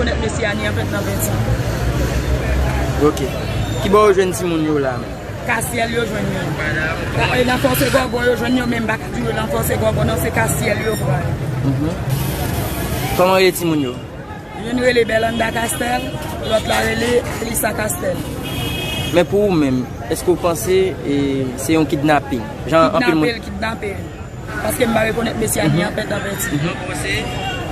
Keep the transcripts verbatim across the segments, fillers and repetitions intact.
Konèt mesye a ni anpèt nan penti. Ok. Kibò yo jwenn timoun yo la menm? Kasyèl yo jwenn yo. Ka- e nan Fòse Gòbon yo jwenn yo, men m pa ka di yo nan Fòse Gòbon non, se Kasyèl yo pran yo. Mhm. Kòman rele timoun yo? Youn rele Bèlanda Kastèl, lòt la rele Alisa Kastèl. Men pou ou menm, èske w panse e, se yon kidnaping? Jan anpil moun. Kidnape l, kidnape l. Paske m pa rekonèt mesye a ni anpèt anpèt.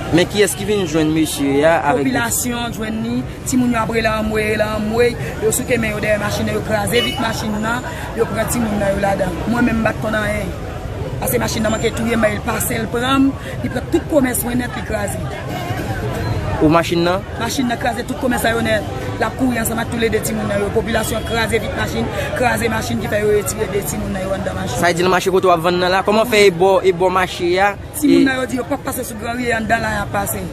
Men kiyès ki vin jwenn mesye a avèk... Popilasyon jwenn li, timoun yo ap rele anmwe, rele anmwe, yo souke men yo dèyè machin nan, yo kraze vit machin nan, yo pran timoun nan yo ladan. Mwen menm m pa t konn anyen. Paske machin nan manke touye m, men li pase l pran m, li pran tout komès mwen nèt, li kraze. Ou machin nan? Machin nan kraze tout komès sa yo nèt. L ap kouri ansanm ak toulede timoun nan yo. Popilasyon kraze vit machin, kraze machin ki fè yo retire de timoun nan yo anndan machin. Sa vle di nan mache kote w ap vann nan la? Kòman fè e bò, e bò mache a? Timoun nan yo di yo p ap pase sou granri, e anndan la y ap pase.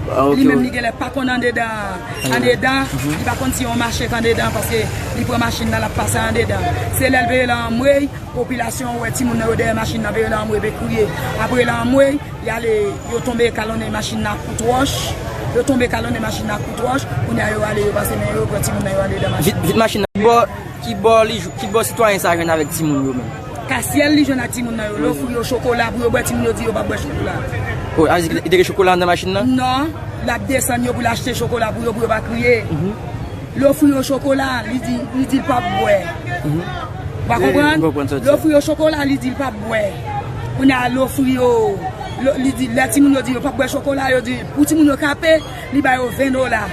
Ah, ok. Li menm li genlè pa konn andedan, andedan, li pa konn si yon mache k andedan paske li pran machin nan, l ap pase andedan. Se lè l veye l anmwey, popilasyon wè timoun nan yo dèyè machin nan, veye l anmwey, veye kriye. Apre l anmwey, y ale, yo tonbe kalonnen machin nan ak kout wòch. Yo tonbe kalonnen machin nan ak kout wòch. Kounye a yo ale, yo pase men yo, yo pran timoun nan, yo ale nan machin. Vit, vit machin nan. Kibò, kibò li, kibò sitwayen sa jwenn avèk timoun yo menm? Kasyèl li jwenn ak timoun nan yo. L ofri yo chokola pou yo bwè, timoun yo di yo p ap bwè chokola. Oh, a di li te gen chokola anndan machin nan? Non, l ap desann yo pou l achte chokola pou yo, pou yo pa kriye. L ofri yo chokola, li di, li di l p ap bwè. Ou pa konprann? M konprann sa w di. L ofri yo chokola, li di l p ap bwè. Kounye a, l ofri yo, l, li di, lè timoun yo di yo p ap bwè chokola, yo di, pou timoun yo kape, li ba yo ven dola.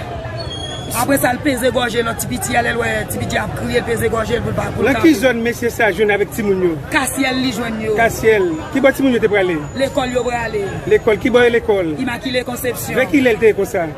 Apre sa, l peze gòje lòt ti piti a, lè l wè ti piti a ap kriye, l peze gòje l pou l pa, pou l kape. Nan ki zòn mesye sa jwenn avèk timoun yo? Kasyèl li jwenn yo. Kasyèl. Kibò timoun yo te prale? Lekòl yo prale. Lekòl, kibò e lekòl? Imakile Konsepsyon. Vè kilè l te ye konsa?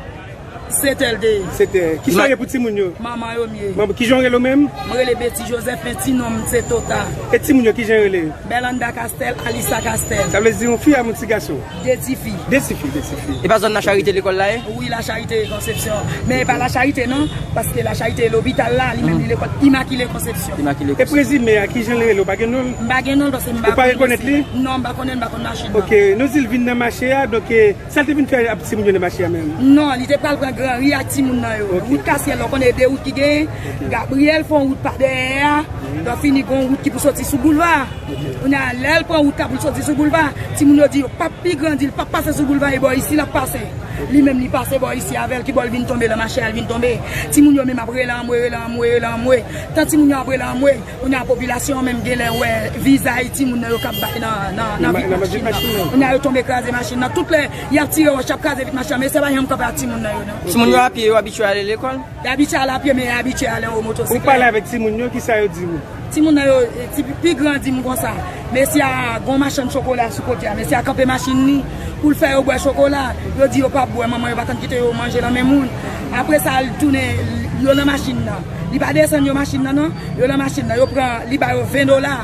Sèt è l te ye. Sèt è. Kisa w ye pou timoun yo? Manman yo m ye. Manman, kijan w rele w menm? Mwen rele Betty Joseph, men ti non m se Tota. E timoun yo, kijan yo rele? Bèlanda Kastèl, Alisa Kastèl. Sa vle di yon fi a yon ti gason? De ti fi. De ti fi, de ti fi. E pa zòn Lacharite lekòl la ye? Wi, Lacharite Konsepsyon. Men e pa Lacharite non, paske Lacharite lopital la, li menm li lekòl Imakile Konsepsyon. Imakile Konsepsyon. E prezime a, kijan l rele? Ou pa gen non l? M pa gen non l paske m pa konn mesye a. Ou pa rekonèt li? Non, m pa konnen l, m pa konn machin nan. Ok, nou di l vin nan mache a, donk, e, sa l te vin fè ak timoun yo nan mache a menm? Non, li te pral pran Granri ak timoun nan yo. Ok. Wout Kasyèl la, w konnen de wout ki genyen. Ok. Gabriyèl fè yon wout pa dèyè a. Lè w fini, gen yon wout ki pou soti sou boulva. Ok. Kounye a, lè l pran wout la pou l soti sou boulva, timoun yo di yo p ap pi grandi, l p ap pase sou boulva, e bò isi l ap pase. Li menm li pase bò isi avè l, kibò l vin tonbe, nan mache a l vin tonbe. Timoun yo menm ap rele anmwe, rele anmwe, rele anmwe. Tan timoun yo ap rele anmwe, kounye a popilasyon an menm genlè wè vizaj timoun nan yo k ap bay nan, nan, nan vit machin nan. Kounye a yo tonbe kraze machin nan. Tout lè y ap tire wòch, y ap kraze vit machin nan, men se pa janm kanpe ak timoun nan yo non. Timoun yo apye, yo abitye ale lekòl? Y abitye ale apye, men y abitye ale an motosiklet. Ou pale avèk timoun yo, kisa yo di w? Timoun nan yo, e, ti, pi gran di m konsa, mesye a gon machann chokola sou kote a, mesye a kanpe machin li pou l fè yo bwè chokola. Yo di yo p ap bwè, manman yo pa konn kite yo manje nan men moun. Apre sa, l tounen, yo nan machin nan. Li pa desann yo machin nan non. Yo nan machin nan, yo pran, li ba yo ven dola.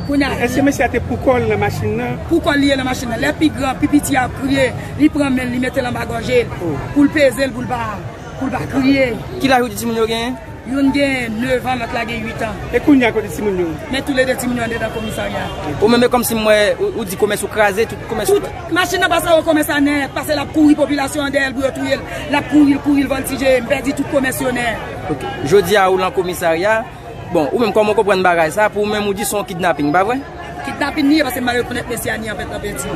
Kounye a, èske mesye a te poukò l nan machin nan? Poukò l li ye nan machin nan. Lè pi gran, pi piti a ap kriye, li pran men l, li mete l anba gòje l, pou l peze l, pou l pa, pou l pa kriye. Ki laj ou di timoun yo genyen? Youn gen nèf an, lòt la gen uit an. E kounye a, kote timoun yo? Men toulede timoun yo andedan komisarya. Ou menm, e kòmsi m wè, ou, ou di komès ou kraze, tout komès ou... Tout machin nan pase yo komès la nèt, pase l ap kouri popilasyon an dèyè l pou yo touye l. L ap kouri, l kouri, l vòltije, m pèdi tout komès yo nèt. Ok. Jodi a, ou lan komisarya. Bon, ou menm, kòman w konprann bagay sa? Pou ou menm, ou di se yon kidnaping, pa vre? Kidnaping li ye, paske m pa rekonèt mesye a ni anpèt nan penti.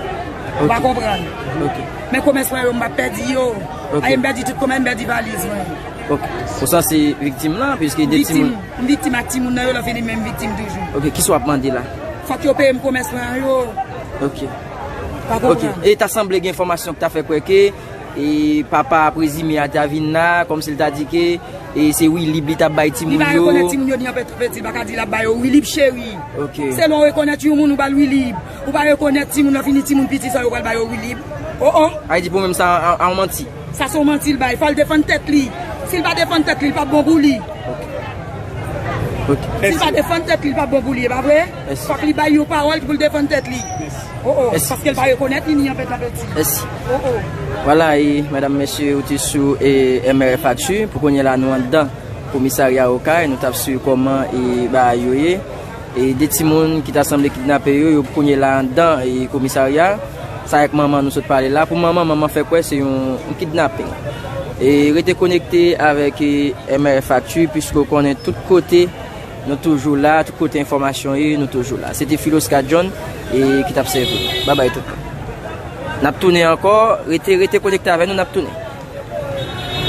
Ou pa konprann. Ok. Men komès mwen yo, m pa pèdi yo. Ok. Ay, m pèdi tout komès, m pèdi valiz mwen. Ok. Ou sanse viktim lan, piske de timoun. Viktim, m viktim ak timoun nan yo, lè fini, men m viktim toujou. Ok, kisa w ap mande la? Fòk yo peye m komès mwen an yo. Ok. Pa konprann. Ok. E ta sanble gen enfòmasyon ki ta fè kwè ke, e, papa prezime a ta vin la, kòmsi l ta di ke, e, se wi lib li t ap bay timoun yo. Li pa rekonèt timoun yo ni anpèt anpèt, li pa ka di l ap ba yo wi lib cheri. Ok. Selon w rekonèt yon moun, ou ba l wi lib. Ou pa rekonèt timoun nan, fini timoun piti sa yo pral ba yo wi lib. Oh, oh. Ay di pou menm sa a, a, a yon manti. Sa se yon manti l bay. Fò l defann tèt li. Si l pa defann tèt li, l p ap bon pou li. Ok. Si l pa defann tèt li, l p ap bon pou li, e pa vre? Fòk li bay yon pawòl pou l defann tèt li. Oh, oh. Paske l pa rekonèt li ni anpèt anpèt. Oh, oh. Vwala, e, medam, mesye, ou te sou, e, M R F Actu. Pou kounye a la, nou anndan komisarya Okay, nou t ap swiv kòman, e, bagay yo ye. E de timoun ki ta sanble kidnape yo, yo kounye la anndan, e, komisarya. Sa avèk manman nou sot pale la. Pou manman, manman fè kwè se yon, yon kidnaping. E rete konekte avèk e, M R F Actu, piske w konnen tout kote nou toujou la, tout kote enfòmasyon ye, nou toujou la. Se te Philosca John e ki t ap sèvi nou. Babay tout moun. N ap tounen ankò, rete, rete konekte avè nou, n ap tounen.